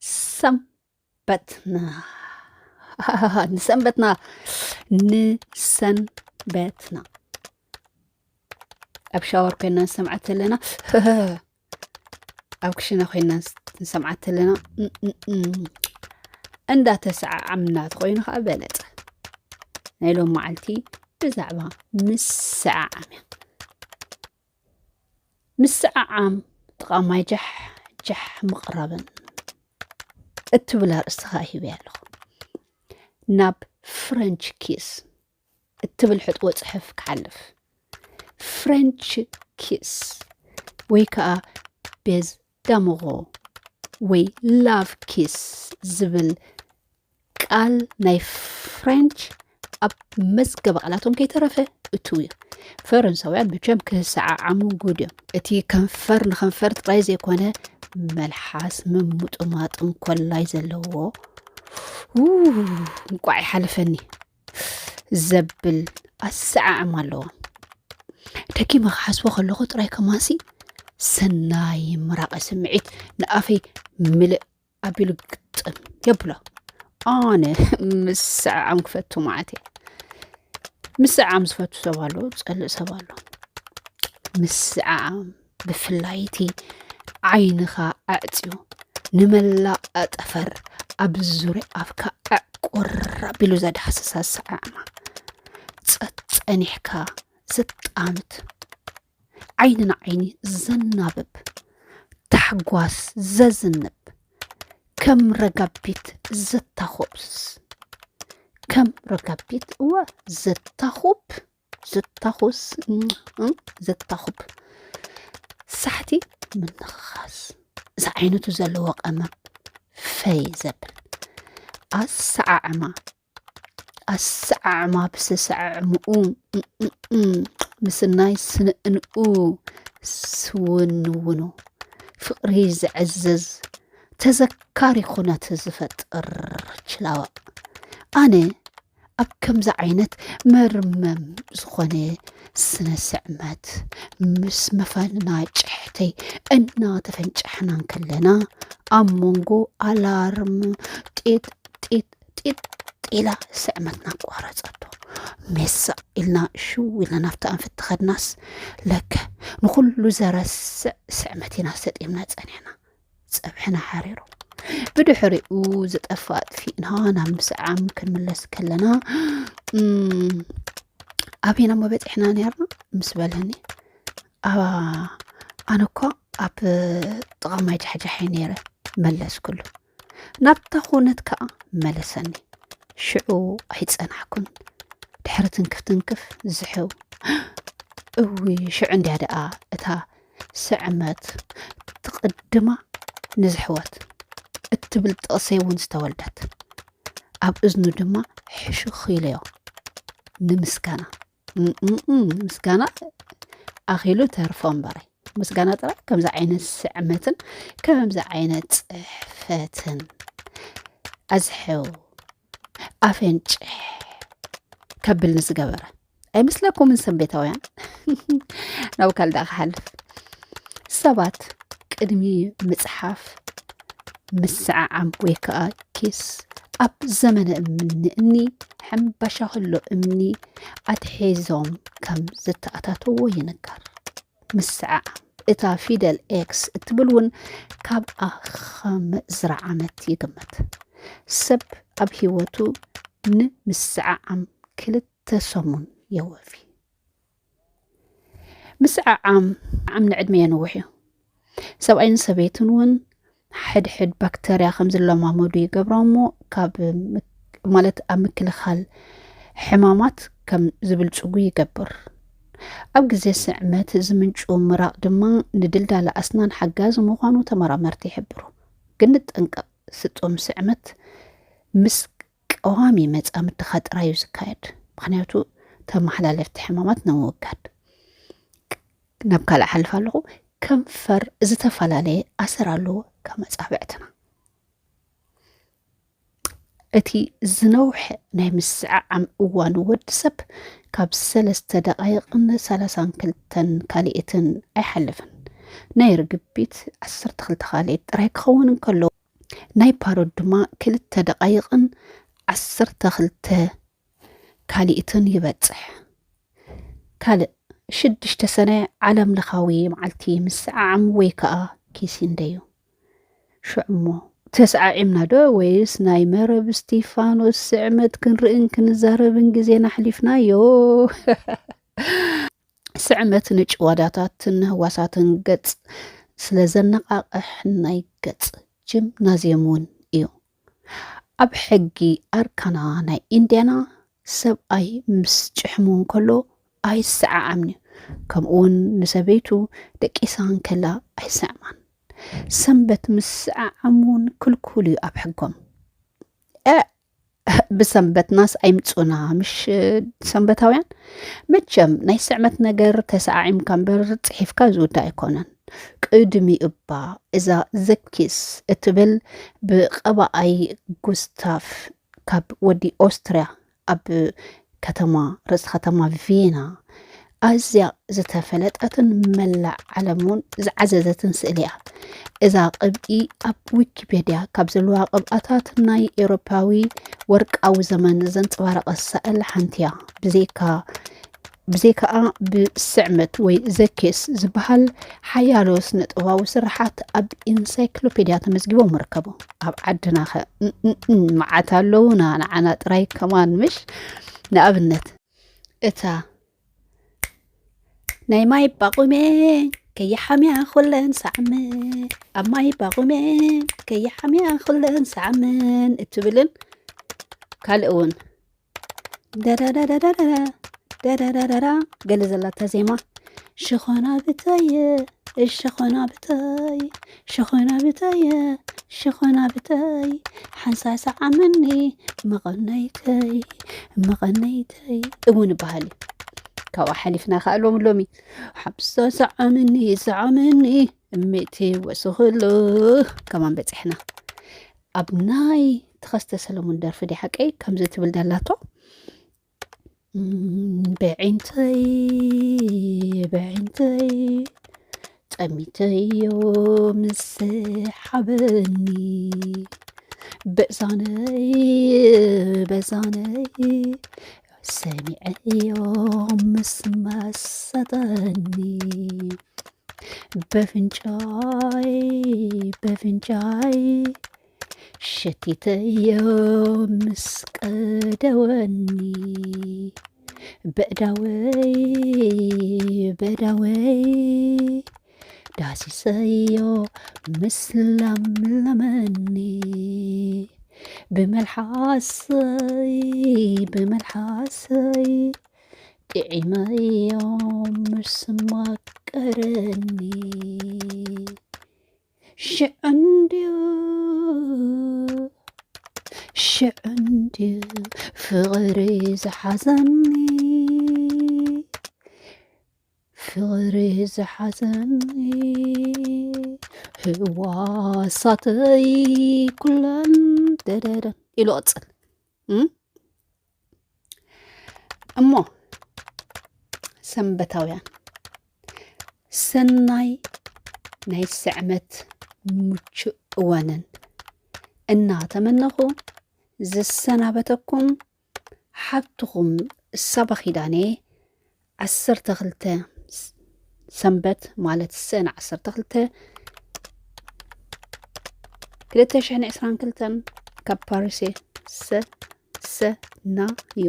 ንሰንበትና ንሰንበትና ንሰንበትና ኣብ ሻወር ኮይና ንሰምዓ ተለና ኣብ ክሽነ ኮይና ንሰምዓ ተለና እንዳተሰዓዓምና ተኮይኑ ከዓ በለፀ። ናይ ሎም መዓልቲ ብዛዕባ ምስዓዓም እያ። ምስዓዓም ጥቓ ማይ ጃሕ ጃሕ ምቕራብን እትብል ኣርእስቲ ከዓ ሂበያ ኣለኹ። ናብ ፍረንች ኪስ እትብል ሕጥቦ ጽሕፍ ክሓልፍ፣ ፍረንች ኪስ ወይ ከዓ ቤዝ ዳሞሮ ወይ ላቭ ኪስ ዝብል ቃል ናይ ፍሬንች ኣብ መዝገበ ቃላቶም ከይተረፈ እትው እዩ። ፈረንሳውያን መቸም ክሰዓዓሙ ጉድ እዮም። እቲ ከንፈር ንከንፈር ጥራይ ዘይኮነ መልሓስ ምምጥማጥን ኮላይ ዘለዎ፣ ው፣ እንቋዕ ይሓለፈኒ ዘብል ኣሰዓዕማ ኣለዎም። ደጊመ ክሓስቦ ከለኹ ጥራይ ከማሲ ሰናይ ምራቐ ስምዒት ንኣፈይ ምልእ ኣቢሉ ግጥም የብሎ። ኣነ ምስዓዓም ክፈቱ መዓት እየ። ምስዓዓም ዝፈቱ ሰብ ኣሎ፣ ዝጸልእ ሰብ ኣሎ። ምስዓዓም ብፍላይ እቲ ዓይንኻ ኣዕጽዩ ንመላእ ጠፈር ኣብ ዙርያ ኣፍካ ኣዕቁር ኣቢሉ ዘድሃስስ ኣሰዓዕማ፣ ጸ-፣ ጸኒሕካ ዘጣምት፣ ዓይኒ ንዓይኒ ዘናብብ፣ ታሕጓስ ዘዝንብ፣ ከም ረጋቢት ዘታኹስ፣ ከም ረጋቢት፣ እወ፣ ዘታኹብ፣ ዘታኹስ፣ እም፣ ዘታኹብ፣ ሳሕቲ ምንኽኻስ፣ እዚ ዓይነቱ ዘለዎ ቀመም ፈይ ዘብል ኣሰዓዕማ፣ ኣሰዓዕማ ብሰሰዓዕምኡ፣ እም፣ እም፣ እም፣ ምስናይ ስንእንኡ፣ ስውንውኑ፣ ፍቕሪ ዘዕዝዝ፣ ተዘካሪ ኩነት ዝፈጥር ችላዋእ። ኣነ ኣብ ከምዚ ዓይነት መርመም ዝኾነ ስነ ስዕመት ምስ መፈናጭሕተይ እናተፈንጨሕና እንከለና፣ ኣብ መንጎ ኣላርም ጢጥ ጢጥ ጢጥ ኢላ ስዕመትና ኣቋረጸቶ። ሜሳቕ ኢልና ሽው ኢልና ናብቲ ኣንፈት ተኸድናስ፣ ለከ ንኹሉ ዘረስዕ ስዕመት ኢና ሰጢምና ጸኒሕና። ጸብሕና ሓሪሩ። ብድሕሪኡ ዝጠፍእ ኣጥፊእና ናብ ምስዓም ክንምለስ ከለና፣ እም፣ ኣበይና እሞ በጺሕና ነርና? ምስ በለኒ፣ ኣ-፣ ኣነ እኮ ኣብ ጥቓ ማይ ጃሕጃሕ እየ ነይረ፣ መለስኩሉ። ናብታ ኩነት ከኣ መለሰኒ። ሽዑ ኣይጸናሕኩን። ድሕሪ ትንክፍ ትንክፍ ዝሕው። እውይ፣ ሽዑ እንድያ ደኣ እታ ስዕመት ትቕድማ ንዝሕወት እትብል ጥቕሰይ እውን ዝተወልደት። ኣብ እዝኑ ድማ ሕሹኽ ኢለዮ። ንምስጋና። እም፣ እም፣ እም፣ ምስጋና ኣኺሉ ተርፎ እምበረይ። ምስጋና ጥራይ ከምዚ ዓይነት ስዕመትን ከምዚ ዓይነት ጽሕፈትን ኣዝሕው ኣፈንጭሕ ከብል ንዝገበረ ኣይመስለኩምን ሰንቤታውያን? ናብ ካልእ ደኣ ክሓልፍ። ሰባት ቅድሚ ምጽሓፍ ምስዓዓም ወይ ከኣ ኪስ ኣብ ዘመነ እምኒ እኒ ሕምባሻ ከሎ እምኒ ኣትሒዞም ከም ዝተኣታተዎ ይንገር። ምስዓዓም እታ ፊደል ኤክስ እትብል እውን ካብ ኣኸም ዝረዓመት ይግመት። ሰብ ኣብ ህይወቱ ንምስዓዓም ክልተ ሰሙን የወፊ። ምስዓዓም ዓም ንዕድመ የንውሕ እዩ። ሰብኣይን ሰበይትን እውን ሕድሕድ ባክተርያ ከም ዝለማመዱ ይገብሮም እሞ ካብ ምክ-፣ ማለት ኣብ ምክልኻል ሕማማት ከም ዝብልጽጉ ይገብር። ኣብ ግዜ ስዕመት ዝምንጩ ምራቕ ድማ ንድልዳለ ኣስናን ሓጋዚ ምዃኑ ተመራመርቲ ይሕብሩ። ግን ንጠንቀቕ፣ ስጡም ስዕመት ምስ ቀዋሚ መጻምድኻ ጥራይ እዩ ዝካየድ። ምኽንያቱ ተመሓላለፍቲ ሕማማት ንምውጋድ። ናብ ካልእ ሓልፍ ኣለኹ። ከንፈር ዝተፈላለየ ኣሰር ኣለዎ ከም ኣጻብዕትና። እቲ ዝነውሐ ናይ ምስዓዓም እዋን ወዲ ሰብ ካብ ሰለስተ ደቓይቕን ሰላሳን ክልተን ካልኢትን ኣይሓልፍን። ናይ ርግቢት ዓሰርተ ክልተ ካልኢት ጥራይ ክኸውን እንከሎ፣ ናይ ፓሮድ ድማ ክልተ ደቓይቕን ዓሰርተ ክልተ ካልኢትን ይበጽሕ። ካልእ ሽዱሽተ ሰነ ዓለም ለኻዊ መዓልቲ ምስዓዓም ወይ ከኣ ኪሲንደ እዩ። ሽዑ እሞ ተሰዓዒምና ዶ ወይስ ናይ መረብ እስቲፋኖስ ስዕመት ክንርእን ክንዛረብን ግዜና ኣሕሊፍናዮ? ስዕመት ንጭዋዳታትን ንህዋሳትን ገጽ ስለ ዘነቓቕሕ ናይ ገጽ ጂምናዝየም እውን እዩ። ኣብ ሕጊ ኣርካና ናይ ኢንድያና ሰብኣይ ምስ ጭሕሙ እንከሎ ኣይሰዓዓምን እዩ። ከምኡ እውን ንሰበይቱ ደቂሳ እንከላ ኣይስዕማን። ሰንበት ምስዓዓም እውን ክልኩል እዩ ኣብ ሕጎም። እ ብሰንበትናስ ኣይምጹና ምሽ ሰንበታውያን። መቸም ናይ ስዕመት ነገር ተሰዓዒምካ እምበር ጽሒፍካ ዝውዳእ ኣይኮነን። ቅድሚ እባ እዛ ዘኪስ እትብል ብቐባኣይ ጉስታፍ ካብ ወዲ ኦስትርያ ኣብ ከተማ ርእሲ ከተማ ቬና ኣዝያ ዝተፈለጠትን መላእ ዓለም እውን ዝዓዘዘትን ስእሊ እያ። እዛ ቅብኢ ኣብ ዊኪፔድያ ካብ ዘለዋ ቅብኣታት ናይ ኤውሮፓዊ ወርቃዊ ዘመን ዘንጸባረቐ ስእሊ ሓንቲ እያ። ብዘይካ ብዘይካኣ ብስዕመት ወይ ዘኬስ ዝበሃል ሓያሎ ስነ ጥበባዊ ስርሓት ኣብ ኢንሳይክሎፔድያ ተመዝጊቦም ይርከቡ። ኣብ ዓድና ኸ እም፣ እም፣ እም፣ መዓት ኣለዉና፣ ንዓና ጥራይ ከማን ምሽ። ንኣብነት እታ ናይ ማይ ባቑሜ ከይሓምያ ኩለን ሳዕመን፣ ኣብ ማይ ባቑሜ ከይሓምያ ኩለን ሳዕመን እትብልን ካልእ እውን ደረረረረረ ደረረረራ ገለ ዘላታ ዜማ፣ ሸኾና ብተየ፣ ሸኾና ብተይ፣ ሸኾና ብተየ፣ ሸኾና ብተይ፣ ሓንሳእ ሰዓምኒ መቐነይተይ፣ መቐነይተይ እውን ይበሃል እዩ። ካብኣ ሓሊፍና ከኣ ሎም ሎሚ ሓምሳ ሰዓምኒ፣ ሰዓምኒ እሜቴ ወስኽሉ ከማን በጺሕና። ኣብ ናይ ተኸስተ ሰለሙን ደርፊ ድያ ሓቀይ ከምዚ ትብል ደላቶ? እም፣ ብዒንተይ፣ ብዒንተይ ጠሚተዮ ምስ ሓበኒ፣ በዛነይ፣ በዛነይ ሰሚዐዮ ምስ መሰጠኒ፣ በፍንጫይ፣ በፍንጫይ ሸቲተዮ ምስ ቀደወኒ፣ በእዳወይ፣ በእዳወይ ዳሲሰዮ ምስ ለምለመኒ፣ ብመልሓሰይ፣ ብመልሓሰይ ጥዒመዮ ምስ ማቀረኒ፣ ሽዑ እንድዩ፣ ሽዑ እንድዩ ፍቕሪ ዝሓዘኒ፣ ፍቕሪ ዝሓዘኒ፣ ህዋሳተይ ኩለን ደደደን ኢሉ ቀጽል። እም? እሞ ሰንበታውያን፣ ሰናይ ናይ ስዕመት ምቹእ እዋንን እናተመነኹ ዝሰናበተኩም ሓብትኹም ሳባ ኪዳነ፣ ዓሰርተ ክልተ ሰንበት ማለት ሰነ ዓሰርተ ክልተ ክልተ ሽሕን ዕስራን ክልተን ካብ ፓሪስ እየ። ሰ-፣ ሰ-፣ ና-ዩ።